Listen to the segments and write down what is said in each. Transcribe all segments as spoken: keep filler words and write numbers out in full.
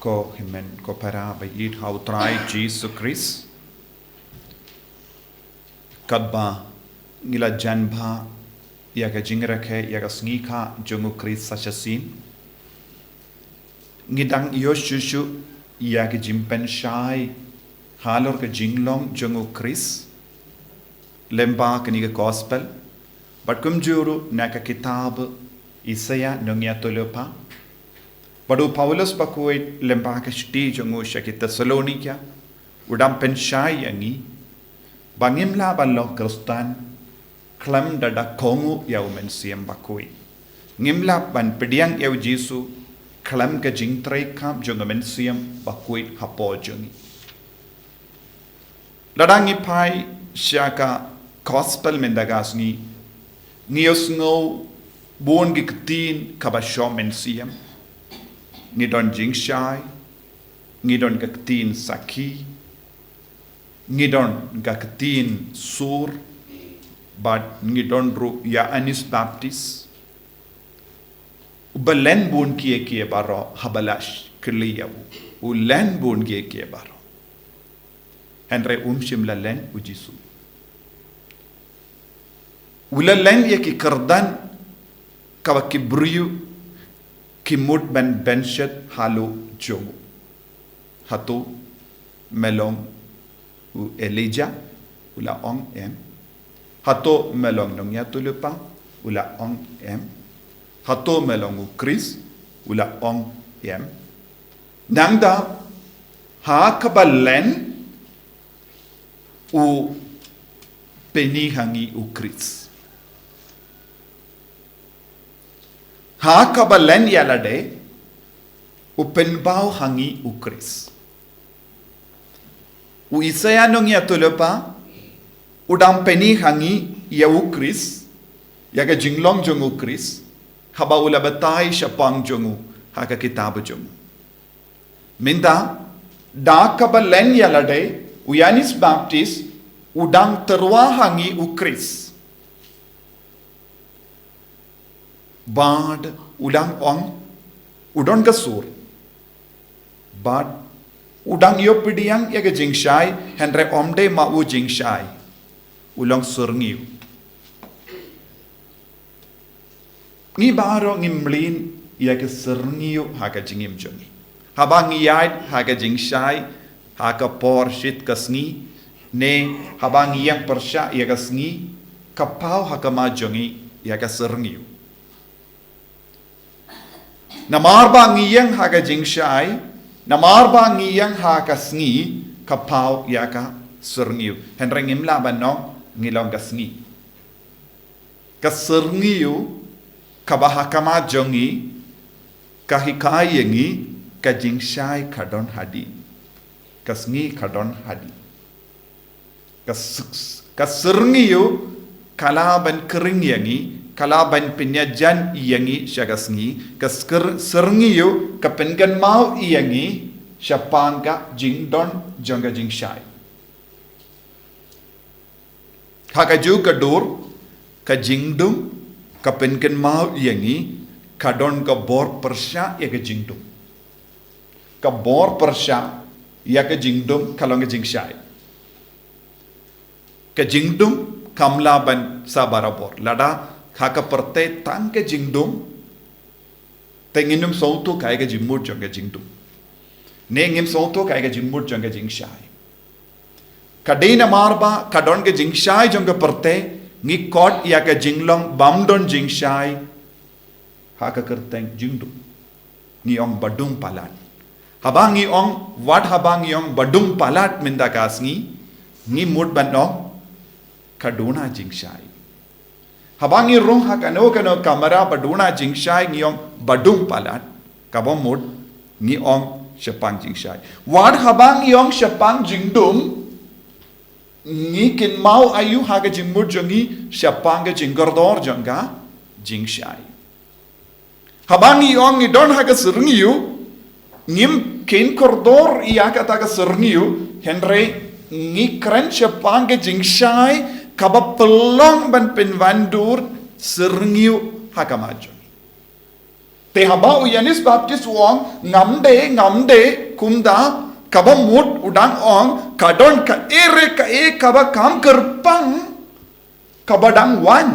Ko hynmen ko para ba ïeit ha u Trai Jisu Khrist. Katba ngi la jan bha ïa ka jingrakhe ïa ka sngi kha jong u Khrist sa shisien, ngi dang ïoh shuh shuh ïa ka jingpynshai halor ka jinglong jong u Khrist lyngba kane ka gospel, bad kumjuh ruh na ka kitab Isaïah nongïathuhlypa. Bad u Paulus bakhuid lyngba ka shithi jong u sha ki Thessalonika u dang pynshai ïa ngi ba ngim lah ban long Khristan khlem da da kohnguh ïa u Mynsiem Bakhuid. Ngim lah ban pdiang ïa u Jisu khlem ka jingtrei kam jong u Mynsiem Bakhuid hapoh jong ngi. Lada ngi phai sha ka gospel mynta ka sngi, ngi ïohsngew bun ki ktien kaba shong mynsiem. Ngi don jingshai, ngi don ka ktien sakhi, ngi don ka ktien sur, bad ngi don ruh Ïoannis Baptist. Uba len bun kiei kiei baroh haba la kylli ïa u. U len bun kiei kiei baroh. Hynrei um shym la len u Jisu. U la len ïa ki kyrdan kaba ki briew ki mut ban bynshet halor jong u. Hato me long u Elijah? U la ong em. Hato me long nongïathuhlypa? U la ong em. Hato me long u Khrist? U la ong em. Nangta ha kaba len u pyni ha ngi u Khrist. Ha kaba len ïa lade u pynpaw ha ngi u Khrist. U Isaïah nongïathuhlypa u dang pyni ha ngi ïa u Khrist, ïa ka jinglong jong u Khrist, haba u la batai shaphang jong u ha ka kitab jong u. Mynta da kaba len ïa lade u Ïoannis Baptist u dang tyrwa ha ngi u Khrist. Bad u dang ong u don ka sur. Bad u dang ïoh pdiang ïa ka jingshai, hynrei ym dei ma u jingshai. U long syrngiew. Ngi baroh ngi mlien ïa ka syrngiew ha ka jingim jong ngi. Haba ngi ïaid ha ka jingshai ha ka por shit ka sngi, ne haba ngi ïeng pyrshah ïa ka sngi, ka paw ha khmat jong ngi ïa ka syrngiew. Namar ba ngi ïeng ha ka jingshai, namar ba ngi ïeng ha ka sngi, ka paw ïa ka syrngiew. Hynrei ngim lah ban ong ngi long ka sngi. Ka syrngiew kaba ha khmat jong ngi ka hikai ïa ngi ka jingshai ka don hadien, ka sngi ka don hadien. Ka s-, ka syrngiew ka lah ban khring ïa ngi, ka lah ban pynïajan ïa ngi sha ka sngi, ka skr-, syrngiew ka pynkynmaw ïa ngi shaphang ka jingdon jong ka jingshai. Ha kajuh ka dur, ka jingdum ka pynkynmaw ïa ngi, ka don ka bor pyrshah ïa ka jingdum. Ka bor pyrshah ïa ka jingdum ka long ka jingshai. Ka jingdum kam lah ban sah barabor. Lada ha ka pyrthei tang ka jingdum, te ngin ym sngewthuh kaei ka jingmut jong ka jingdum. Ne ngin ym sngewthuh kaei ka jingmut jong ka jingshai. Ka dei namar ba ka don ka jingshai jong ka pyrthei, ngi khot ïa ka jinglong bym don jingshai ha ka kyrteng jingdum. Ngi ong ba dum palat. Haba ngi ong, wat haba ngi ong ba dum palat mynta ka sngi, ngi mut ban ong ka duna jingshai. Haba ngi rung ha kano kano kamra ba duna jingshai ngi ong ba dum palat, kaba mut ngi ong shaphang jingshai. Wat haba ngi ong shaphang jingdum, ngi kynmaw aïu ha ka jingmut jong ngi shaphang ka jingkordor jong ka jingshai. Haba ngi ong ngi don ha ka syrngiew, ngim khein kordor ïa kata ka syrngiew, hynrei ngi kren shaphang ka jingshai kaba pynlong ban pynwandur syrngiew ha khmat jong ngi. Te haba u Ïoannis Baptist u ong, ngam dei, ngam dei, kumta, kaba mut u dang ong, ka don kaei re kaei kaba kam kyrpang, kaba dang wan.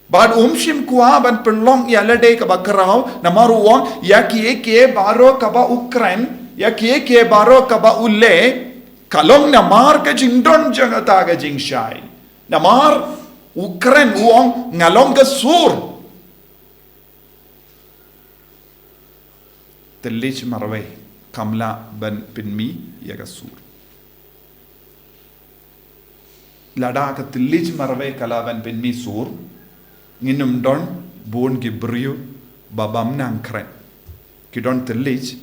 Bad um shym kwah ban pynlong ïa lade kaba khraw, namar u ong, ïa kiei kiei baroh kaba u kren, ïa kiei kiei baroh kaba u leh, ka long namar ka jingdon jong kata ka jingshai. Namar u kren u ong nga long ka sur. Thylliej marwei kam lah ban pynmih ïa ka sur. Lada ka thylliej marwei ka lah ban pynmih sur, ngin ym don bun ki briew ba bym nang kren. Ki don thylliej,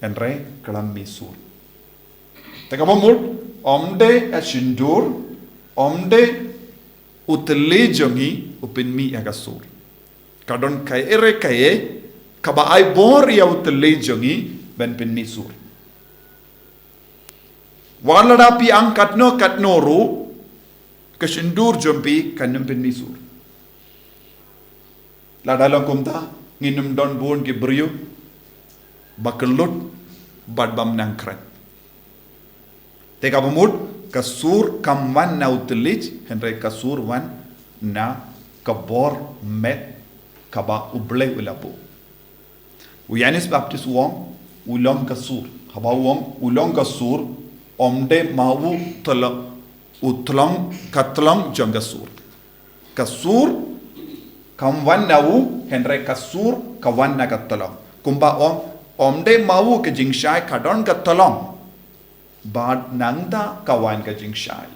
hynrei khlem mih sur. Te kaba mut, ym dei ka sindur, ym dei u thylliej jong ngi u pynmih ïa ka sur. Ka don kaei re kaei kaba ai bor ïa u thylliej jong ngi ban pynmih sur. Wat lada phi ang katno katno ruh, ka sindur jong phi kan ym pynmih sur. Lada long kumta, ngin ym don bun ki briew ba kyllut bad bym nang kren. Te kaba mut, ka sur kam wan na u thylliej, hynrei ka sur wan na ka bor met kaba U Blei u la buh. U Ïoannis Baptist u ong, u long ka sur. Haba u ong, u long ka sur, ym dei ma u tla-, u tlong, ka tlong jong ka sur. Ka sur kam wan na u, hynrei ka sur ka wan na ka tlong. Kumba ong, ym dei ma u ka jingshai ka don ka tlong. Bad nangta ka wan ka jingshai.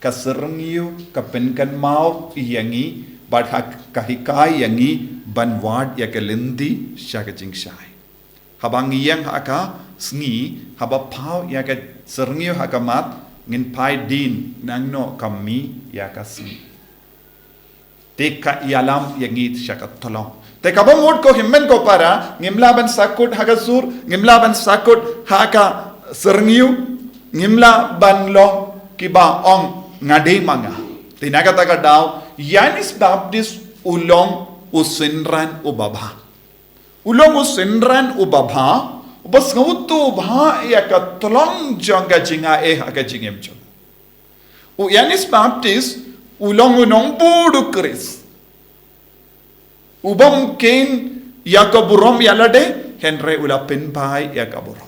Ka syrngiew ka pynkynmaw ïa ngi, bad ha ka hikai ïa ngi ban wad ïa ka lynti sha ka jingshai. Haba ngi ïeng ha ka sngi, haba phaw ïa ka syrngiew ha ka mat, ngin phai dien nangno ka mih ïa ka sngi. Te ka ïalam ïa ngi sha ka tlong. Te kaba mut ko hynmen ko para, ngim lah ban sakut ha ka sur, ngim lah ban sakut ha ka syrngiew, ngim lah ban long kiba ong nga dei ma nga. Te na kata ka daw, Ïoannis Baptist u long u synran uba bha. U long u synran uba bha, uba sngewthuh bha ïa ka tlong jong ka jingaiei ha ka jingim jong u. U Ïoannis Baptist, u long u nongbud u Khrist. U bym kheiñ ïa ka burom ïa lade, hynrei u la pynphai ïa ka burom.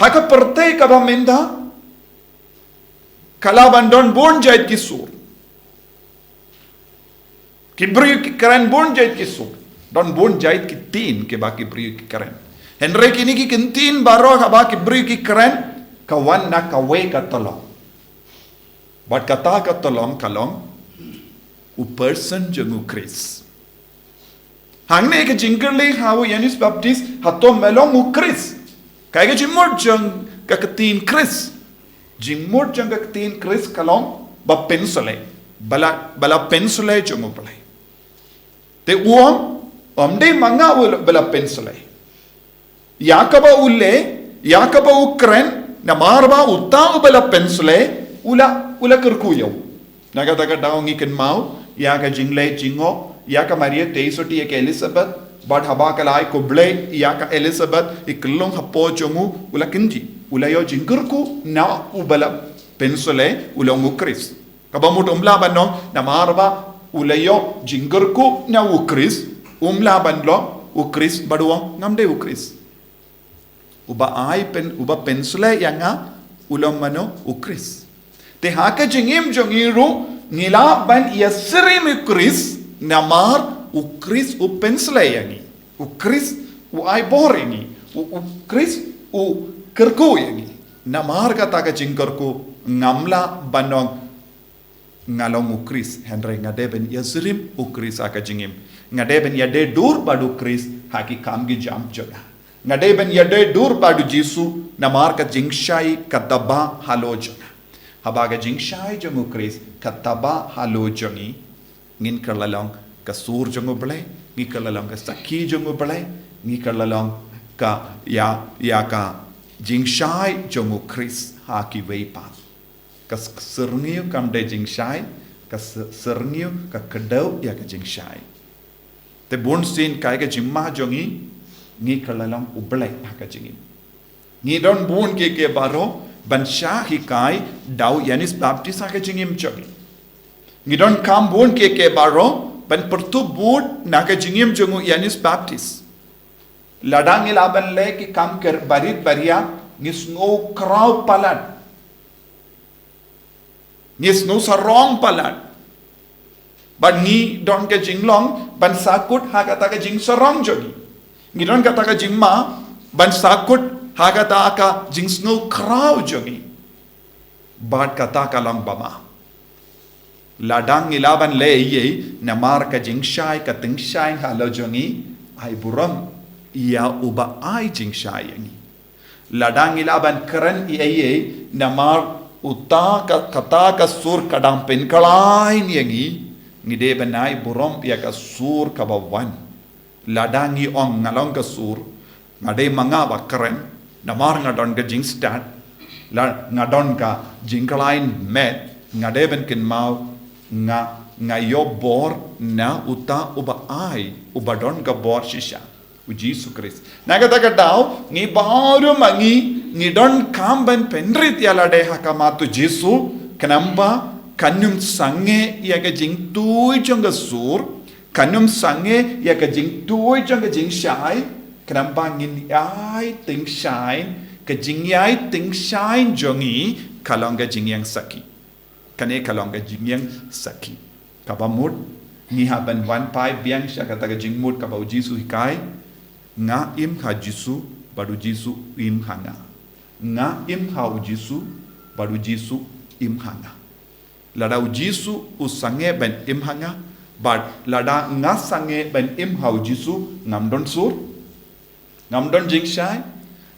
Ha ka pyrthei kaba mynta, ka la ban don bun jait ki sur. Ki briew ki kren bun jait ki sur. Don bun jait ki ktien kiba ki briew ki kren. Hynrei kine ki ktien baroh kaba ki briew ki kren, ka wan na kawei ka tlong. Bad kata ka tlong ka long u person jong u Khrist. Hangne ka jingkylli ha u Ïoannis Baptist, hato me long u Khrist? Kaei ka jingmut jong ka ktien Khrist? Jingmut jong ka ktien Khrist ka long ba pynsleh. Ba la, ba la pynsleh jong u Blei. Te u ong, ym dei ma nga uba la pynsleh. Ïa kaba u leh, ïa kaba u kren, namar ba uta uba la pynsleh, u la, u la kyrkhu ïa u. Na kata ka daw ngi kynmaw ïa ka jingleh jingngop ïa ka Maria, te i syrti ïa ka Elizabeth, bad haba ka la ai khublei ïa ka Elizabeth, i khyllung hapoh jong u, u la kynjih, u la ïoh jingkyrkhu na uba la pynsleh, u long u Khrist. Kaba mut um lah ban ong, namar ba u la ïoh jingkyrkhu na u Khrist, um lah ban long u Khrist bad u ong ngam dei u Khrist. Uba ai pyn, uba pynsleh ïa nga, u long mano? U Khrist. Te ha ka jingim jong ngi ruh, ngi lah ban ïasyriem u Khrist, namar u Khrist u pynsleh ïa ngi. U Khrist u ai bor ïa ngi. U, u Khrist u kyrkhu ïa ngi. Namar kata ka jingkyrkhu, ngam lah ban ong nga long u Khrist, hynrei nga dei ban ïasyriem u Khrist ha ka jingim. Nga dei ban ïadei dur bad u Khrist ha ki kam ki jam jong nga. Nga dei ban ïadei dur bad u Jisu, namar ka jingshai ka taba halor jong nga. Haba ka jingshai jong u Khrist ka taba halor jong ngi, ngin kylla long ka sur jong u Blei, ngi kylla long ka sakhi jong u Blei, ngi kylla long ka ïa, ïa ka jingshai jong u Khrist ha kiwei pat. Ka s-, syrngiew kam dei jingshai, ka s-, syrngiew ka kdew ïa ka jingshai. Te bun sien kai ka jingma jong ngi, ngi kylla long u Blei ha ka jingim. Ngi don bun kiei kiei baroh ban shah hikai da u Ïoannis Baptist ha ka jingim jong ngi. Ngi don kam bun kiei kiei baroh ban pyrtup bud na ka jingim jong u Ïoannis Baptist. Lada ngi lah ban leh ki kam ker barit baria, ngi sngew khraw palat. Ngi sngew sarong palat. Bad ngi don ka jinglong ban sahkut ha kata ka jingsarong jong ngi. Ngi don kata ka jingma ban sahkut ha kata ka jingsngew khraw jong ngi. Bad kata ka long ba ma. Lada ngi lah ban leh ei ei namar ka jingshai ka tyngshaiñ halor jong ngi, ai burom ïa uba ai jingshai ïa ngi. Lada ngi lah ban kren ei ei namar uta ka, kata ka sur ka dang pynkhlaiñ ïa ngi, ngi dei ban ai burom ïa ka sur kaba wan. Lada ngi ong nga long ka sur, nga dei ma nga ba kren, namar nga don ka jingstad, la nga don ka jingkhlaiñ met, nga dei ban kynmaw nga, nga ïoh bor na uta uba ai, uba don ka bor shisha, u Jisu Khrist. Na kata ka daw, ngi baroh ma ngi, ngi don kam ban pynrit ïa lade ha khmat u Jisu, khnang ba kan ym sangeh ïa ka jingtui jong ka sur, kan ym sangeh ïa ka jingtui jong ka jingshai, khnang ba ngin ïai tyngshaiñ, ka jingïai tyngshaiñ jong ngi ka long ka jingïeng sakhi. Kane ka long ka jingïeng sakhi. Kaba mut, ngi hap ban wan phai biang sha kata ka jingmut kaba u Jisu hikai, nga im ha u Jisu, bad u Jisu im ha nga. Nga im ha u Jisu, bad u Jisu im ha nga. Lada u Jisu u sangeh ban im ha nga, bad lada nga sangeh ban im ha u Jisu, ngam don sur, ngam don jingshai,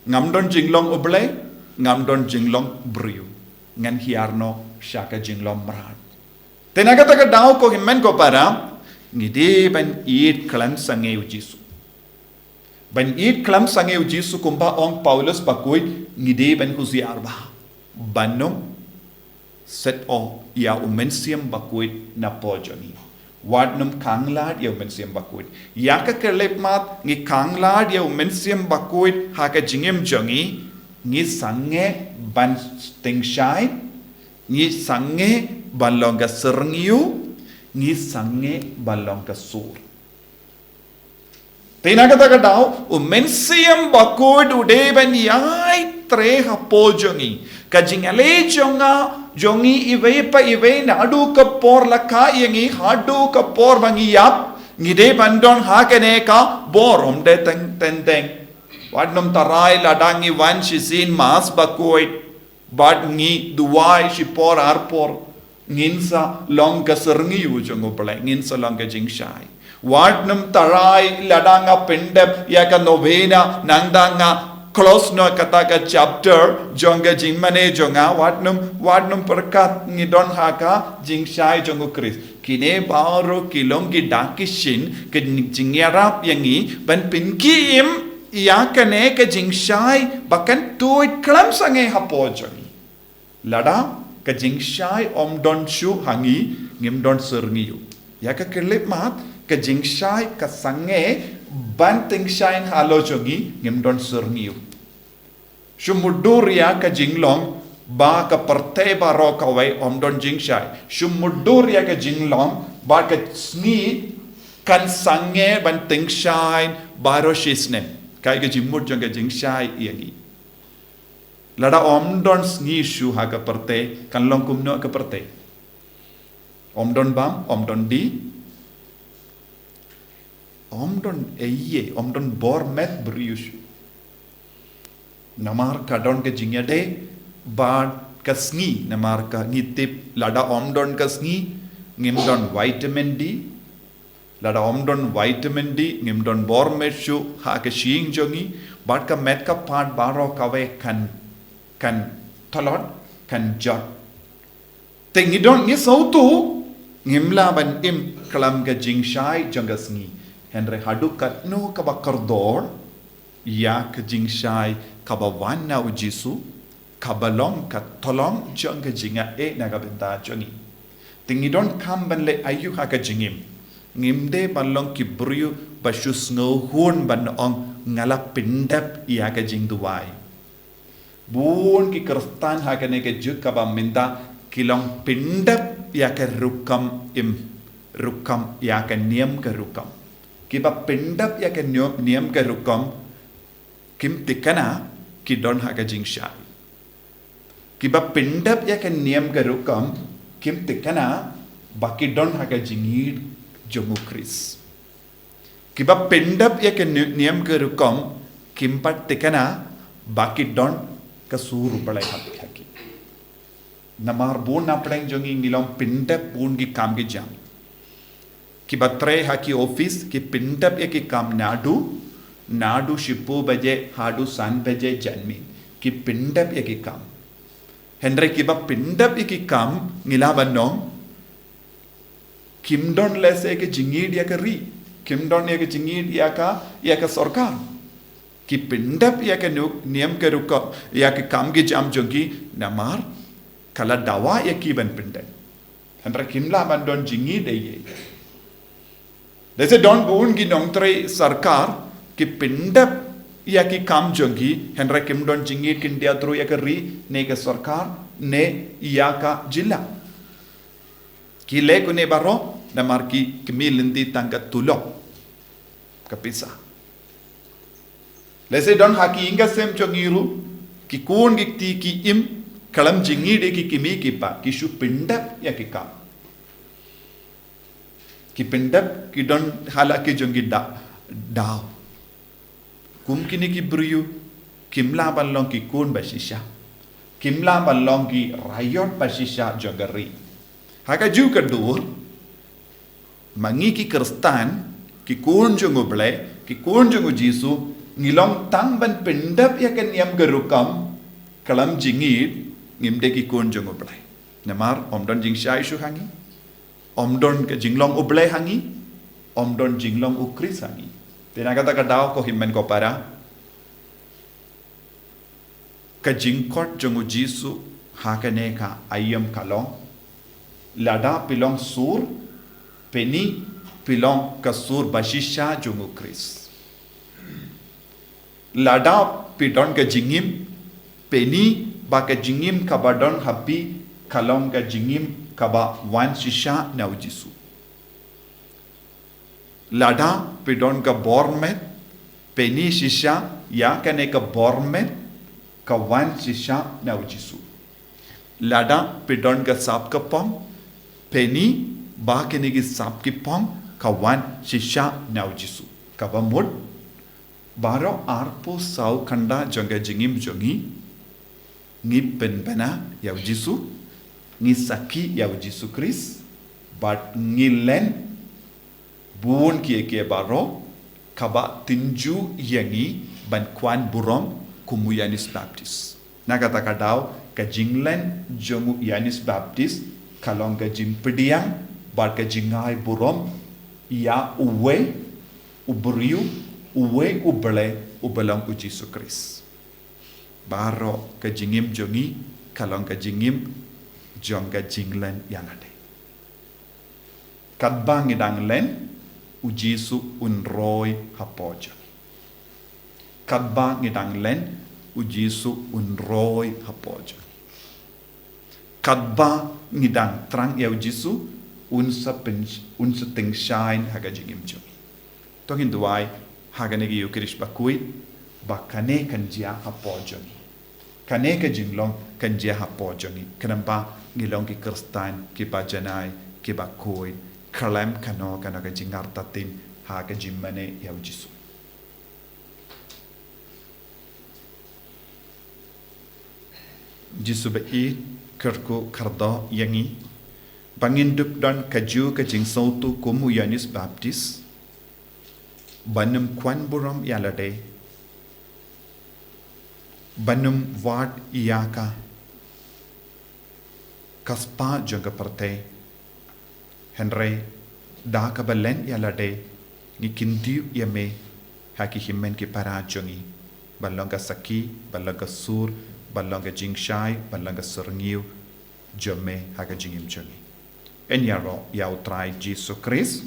ngam don jinglong u Blei, ngam don jinglong briew. Ngan hiar noh sha ka jinglong mrad. Te na kata ka daw ko hynmen ko para, ngi dei ban ïeit khlem sangeh u Jisu. Ban ïeit khlem sangeh u Jisu kumba ong Paulus bakhuid, ngi dei ban husiar bha. Ban ym set noh ïa u Mynsiem Bakhuid na pdeng jong ngi. Wat nym khanglad ïa u Mynsiem Bakhuid. Ïa ka khyllipmat ngi khanglad ïa u Mynsiem Bakhuid ha ka jingim jong ngi, ngi sangeh ban tyngshaiñ, ngi sangeh ban long ka syrngiew, ngi sangeh ban long ka sur. Te na kata ka daw, u Mynsiem Bakhuid u dei ban ïai trei ha pdeng jong ngi. Ka jingïaleh jong nga, jong ngi iwei pa iwei naduh ka por la kha ïa ngi haduh ka por ba ngi ïap, ngi dei ban don ha kane ka bor, ym dei teng teng teng. Wat nym tharai lada ngi wan shisien Mass Bakhuid, bad ngi duwai shi por ar por, ngin sa long ka syrngiew jong u Blei, ngin sa long ka jingshai. Wat nym tharai lada nga pyndep ïa ka novena, nangta nga close noh kata ka chapter jong ka jingmane jong nga, wat nym, wat nym pyrkhat ngi don ha ka jingshai jong u Khrist. Kine baroh ki long ki dak ki shin, ki jingïarap ïa ngi ban pynkhie im ïa kane ka jingshai ba kan tuid khlem sangeh ha pdeng jong ngi. Lada ka jingshai ym don shuh ha ngi, ngim don syrngiew. Ïa ka khyllipmat, ka jingshai ka sangeh ban tyngshaiñ halor jong ngi, ngim don syrngiew. Shu mutdur ïa ka jinglong ba ka pyrthei baroh kawei ym don jingshai. Shu mutdur ïa ka jinglong ba ka sngi kan sangeh ban tyngshaiñ baroh shisnem. Kaei ka jingmut jong ka jingshai ïa ngi. Lada ym don sngi shuh ha ka pyrthei, kan long kumno ka pyrthei? Ym don bam, ym don dih, ym don ei ei, ym don bor met briew shuh. Namar ka don ka jingïadei bad ka sngi, namar ka ngi tip lada ym don ka sngi, ngim don vitamin D. Lada ym don vitamin D, ngim don bor met shuh ha ka shyieng jong ngi, bad ka met ka phad baroh kawei kan, kan tlot, kan jot. Te ngi don, ngi sngewthuh, ngim lah ban im khlem ka jingshai jong ka sngi. Hynrei haduh katno kaba kordor ïa ka jingshai kaba wan na u Jisu, kaba long ka tyllong jong ka jingïaid na ka bynta jong ngi. Te ngi donkam ban leh aïu ha ka jingim? Ngim dei ban long ki briew ba shu sngewhun ban ong nga la pyndep ïa ka jingduwai. Bun ki Khristan ha kane ka juk kaba mynta ki long pyndep ïa ka rukom im rukom, ïa ka niam ka rukom. Kiba pyndep ïa ka niam, niam ka rukom kim thikna ki don ha ka jingshai. Kiba pyndep ïa ka niam ka rukom kim thikna ba ki don ha ka jingïeid jong u Khrist. Kiba pyndep ïa ka ni-, niam ka rukom kim pat thikna ba ki don ka sur u Blei ha ki. Namar bun na pdeng jong ngi ngi long pyndep bun ki kam ki jam. Kiba trei ha ki office ki pyndep ïa ki kam naduh, naduh shiphew baje haduh san baje janmiet. Ki pyndep ïa ki kam. Hynrei kiba pyndep ïa ki kam ngi lah ban ong kim don lehse ka jingïeid ïa ka ri. Kim don ïa ka jingïeid ïa ka, ïa ka sorkar. Ki pyndep ïa ka nuk, niam ka rukom, ïa ka kam ka jam jong ki namar ka la dawa ïa ki ban pyndep. Hynrei kim lah ban don jingïeid ei ei. Lehse don bun ki nongtrei sorkar ki pyndep ïa ki kam jong ki, hynrei kim don jingïeid khyndiat ruh ïa ka ri, ne ka sorkar, ne ïa ka jylla. Ki leh kumne baroh namar ki kmie lynti tang ka tulop, ka pisa. Lehse don ha ki ïing ka sem jong ngi ruh ki khun ki kti ki im khlem jingïeid ïa ki kmie ki kpa, ki shu pyndep ïa ki kam. Ki pyndep, ki don ha la ki jong ki da-, daw. Kum kine ki briew kim lah ban long ki khun ba shisha. Kim lah ban long ki raiot ba shisha jong ka ri. Ha kajuh ka dur ma ngi ki Khristan, ki khun jong u Blei, ki khun jong u Jisu, ngi long tang ban pyndep ïa ka niam ka rukom, khlem jingïeid, ngim dei ki khun jong u Blei. Namar ym don jingshai shuh ha ngi. Ym don ka jinglong u Blei ha ngi. Ym don jinglong u Khrist ha ngi. Te na kata ka daw ko hynmen ko para, ka jingkhot jong u Jisu ha kane ka aïom ka long, lada phi long sur, phin ïoh phi long ka sur ba shisha jong u Khrist. Lada phi don ka jingim, phin ïoh ba ka jingim kaba don ha phi ka long ka jingim kaba wan shisha na u Jisu. Lada phi don ka bor met, phin ïoh shisha ïa kane ka bor met ka wan shisha na u Jisu. Lada phi don ka sap ka pom, phin ïoh ba kine ki sap ki pom ka wan shisha na u Jisu. Kaba mut, baroh arphew saw kynda jong ka jingim jong ngi, ngi pynbna ïa u Jisu, ngi sakhi ïa u Jisu Khrist, bad ngi len bun kiei kiei baroh kaba tynjuh ïa ngi ban kwan burom kum u Ïoannis Baptist. Na kata ka daw ka jinglen jong u Ïoannis Baptist ka long ka jingpdiang bad ka jingai burom ïa uwei u briew, uwei u Blei uba long u Jisu Khrist. Baroh ka jingim jong ngi ka long ka jingim jong ka jinglen ïa lade. Katba ngi dang len, u Jisu un roi hapoh jong ngi. Katba ngi dang len, u Jisu un roi hapoh jong ngi. Katba ngi dang thrang ïa u Jisu, un sa pyn-, un sa tyngshaiñ ha ka jingim jong ngi. To ngin duwai ha kane ka Ïukharist bakhuid ba kane kan jia hapoh jong ngi. Kane ka jinglong kan jia hapoh jong ngi. Khnang ba ngi long ki Khristan kiba janai, kiba khuid, khlem kano kano ka jingartatien ha ka jingmane ïa u Jisu. Jisu ba-ïeit, kyrkhu kyrdoh ïa ngi ba ngin dup don kajuh ka jingsngewthuh kum u Ïoannis Baptist, ban ym kwan burom ïa lade, ban ym wad ïa ka ka spah jong ka pyrthei. Hynrei da kaba len ïa lade ngi kyntiew ïa me ha ki hynmen ki para jong ngi, ban long ka sakhi, ban long ka sur, ban long ka jingshai, ban long ka syrngiew jong me ha ka jingim jong ngi. Yn ïaroh ïa U Trai Jisu Khrist.